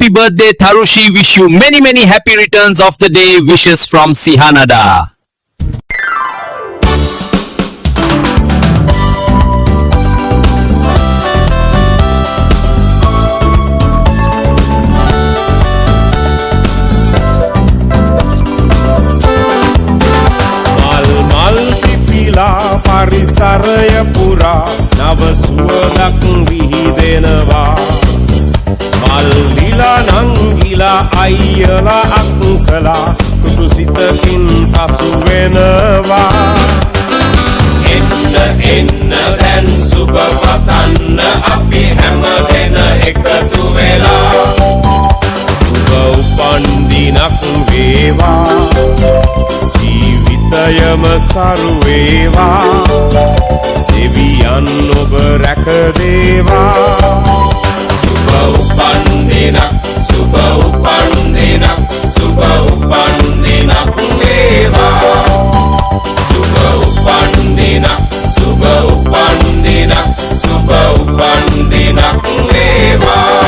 Happy birthday, Tharushi. Wish you many, many happy returns of the day. Wishes from Sihanada. මල් මල් පිපිලා පරිසරය පුරා නව සුවඳක් විහිදෙනවා. මල්ලිලා නංගිලා අයියලා අක්කලා තුටු සිතකින් පසු වෙනවා. එන්න එන්න දැන් සුබ පතන්න අපි හැම දෙන එකතු වෙලා. සුබ උපන් දිනක් වේවා, ජීවිතයම සරු වේවා, දෙවියන් ඔබ රැක දේවා. සුබ උපන් දිනක්, සුබ උපන් දිනක්, සුබ උපන් දිනක් වේවා. සුබ උපන් දිනක්, සුබ උපන් දිනක්, සුබ උපන් දිනක් වේවා.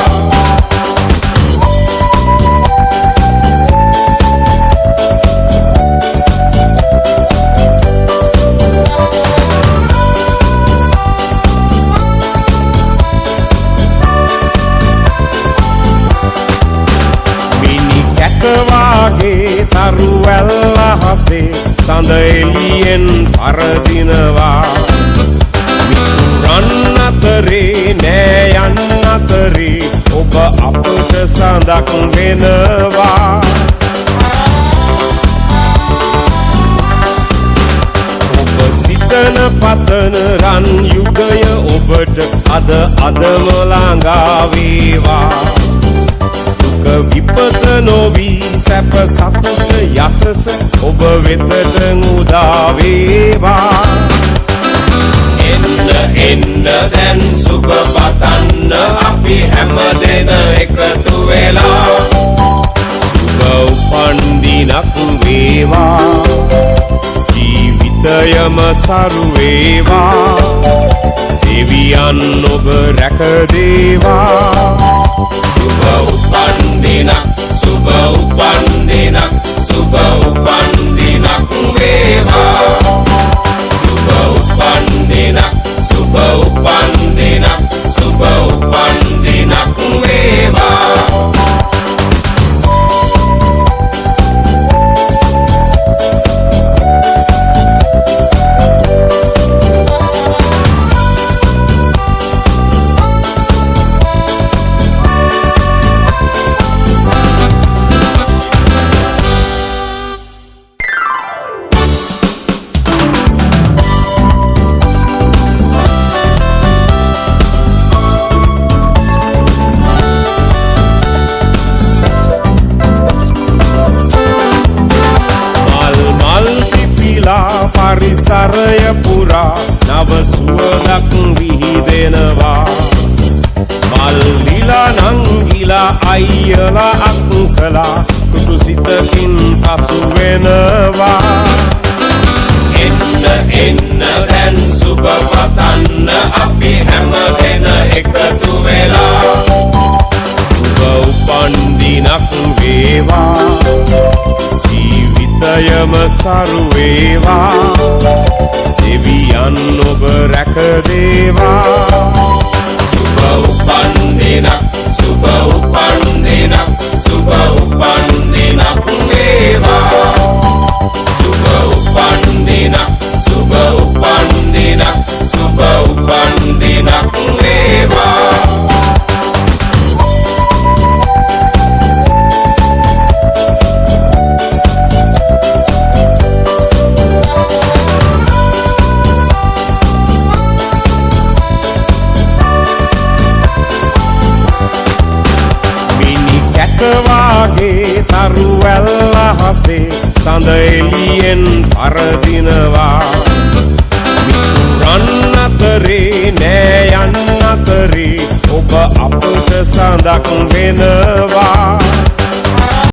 මිනි කැට වාගේ තරු වැල් අහසේ සඳ එළියෙන් පරදිනවා. මිතුරන් අතරේ නෑයන් අතරේ ඔබ අපට සඳක් වෙනවා. ඔබ සිතන පතන රන් යුගය ඔබට අද අදම ළඟා වේවා. දුක විපත නොවී සැප සතුට යසස ඔබ වෙතට උදා වේවා. එන්න එන්න දැන් සුබ පතන්න අපි හැම දෙන එකතු වෙලා. සුබ උපන් දිනක් වේවා, ජීවිතයම සරු වේවා, දෙවියන් ඔබ රැක දේවා. සුබ උපන් දිනක්, සුබ උපන් දිනක්, සුබ උපන් දිනක් වේවා. සුබ උපන් දිනක්, සුබ උපන් දිනක්, සුබ උපන් දිනක් වේවා. මල් මල් පිපිලා පරිසරය පුරා නව සුවඳක් විහිදෙනවා. මල්ලිලා නංගිලා අයියලා අක්කලා තුටු සිතකින් පසු වෙනවා. එන්න එන්න දැන් සුබ පතන්න අපි හැම දෙන එකතු වෙලා. සුබ උපන් දිනක් වේවා, ජීවිතයම සරු වේවා, දෙවියන් ඔබ රැක දේවා. සුබ උපන් දිනක්, සුබ උපන් දිනක්, සුබ උපන් දිනක් වේවා. සුබ උපන් දිනක්, සුබ උපන් දිනක්, සුබ උපන් දිනක් වේවා. මිනි කැට වාගේ තරු වැල් අහසේ සඳ එළියෙන් පරදිනවා. මිතුරන් අතරේ නෑයන් අතරේ ඔබ අපට සඳක් වෙනවා.